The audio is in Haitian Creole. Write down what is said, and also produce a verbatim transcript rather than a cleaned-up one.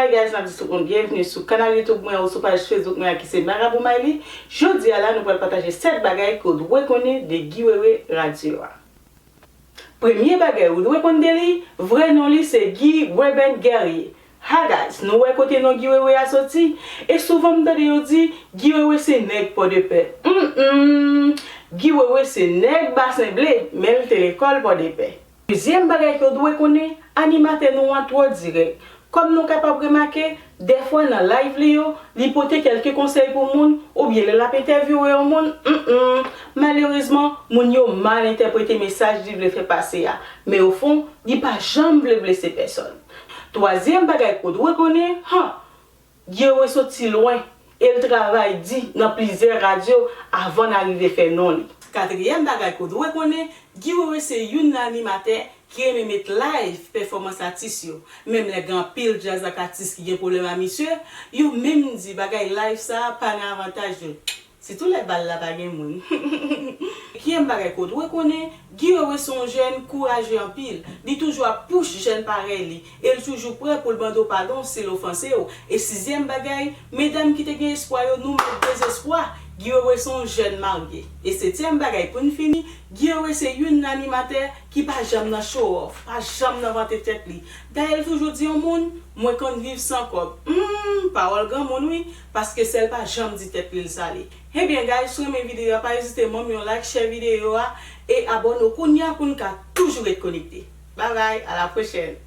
Hey guys, n ap di tout moun byenvni sou kanal YouTube mwen ou sou paj Facebook mwen an ki se Marabou Mayli. Jodi a la, nou pral pataje sèt bagay ke w dwe konnen de Guy Wewe Radio a. Premye bagay ou dwe konn de li, vrè non li se Guy Reben Guerrier. Ha guys, nou wè kote non Guy Wewe a soti? E souvan m tande yo di, Guy Wewe se nèg Pòdepè. Mm, mm. Guy Wewe se nèg Basen Ble, men l te lekòl Pòdepè. Dezyèm bagay ke w dwe konnen, animatè nou an twò dirèk. Kòm nou kapab remake, dèfwa nan live li yo, li pote kèlke konsèy pou moun, oubyen lè l ap entèvyouwe yon moun, mm, mm, malerezman, moun yo mal entèprete mesaj li vle fè pase a. Men ofon, li pa janm vle blese pèsòn. Twazyèm bagay ke w dwe konnen, han, Guy Wewe soti lwen, e l travay di nan plizyè radyo avan n arive fè non li. Katriyèm bagay ke w dwe konnen, Guy Wewe se youn nan animatè ki renmen met live pèfòmans atis yo. Menm lè gen anpil djaz ak atis ki gen pwoblèm a misye, yo menm di bagay live sa a pa nan avantaj yo. Sitou lè bal la pa gen moun. Kiyèm bagay ke w dwe konnen, Guy Wewe se yon jèn kouraje anpil. Li toujou ap pouch jèn parèy li. E l toujou prè pou l mande w padon si l ofanse w. E sizyèm bagay, medam ki te gen espwa yo, nou mèt dezespwa. Guy Wewe se yon jèn marye. E setyèm bagay pou n fini, Guy Wewe se youn nan animatè ki pa janm nan show off, pa janm nan vante tèt li. Dayè l toujou di yon moun, mwen konn viv san kòb. Hmm, pawòl granmoun wi, paske sèl pa janm di tèt li l sale. Ebyen guys, si w renmen videyo a, pa ezite ban m yon like, share videyo a, e abòne w kounye a pou n ka toujou ret konekte. Bye bye, à la prochaine.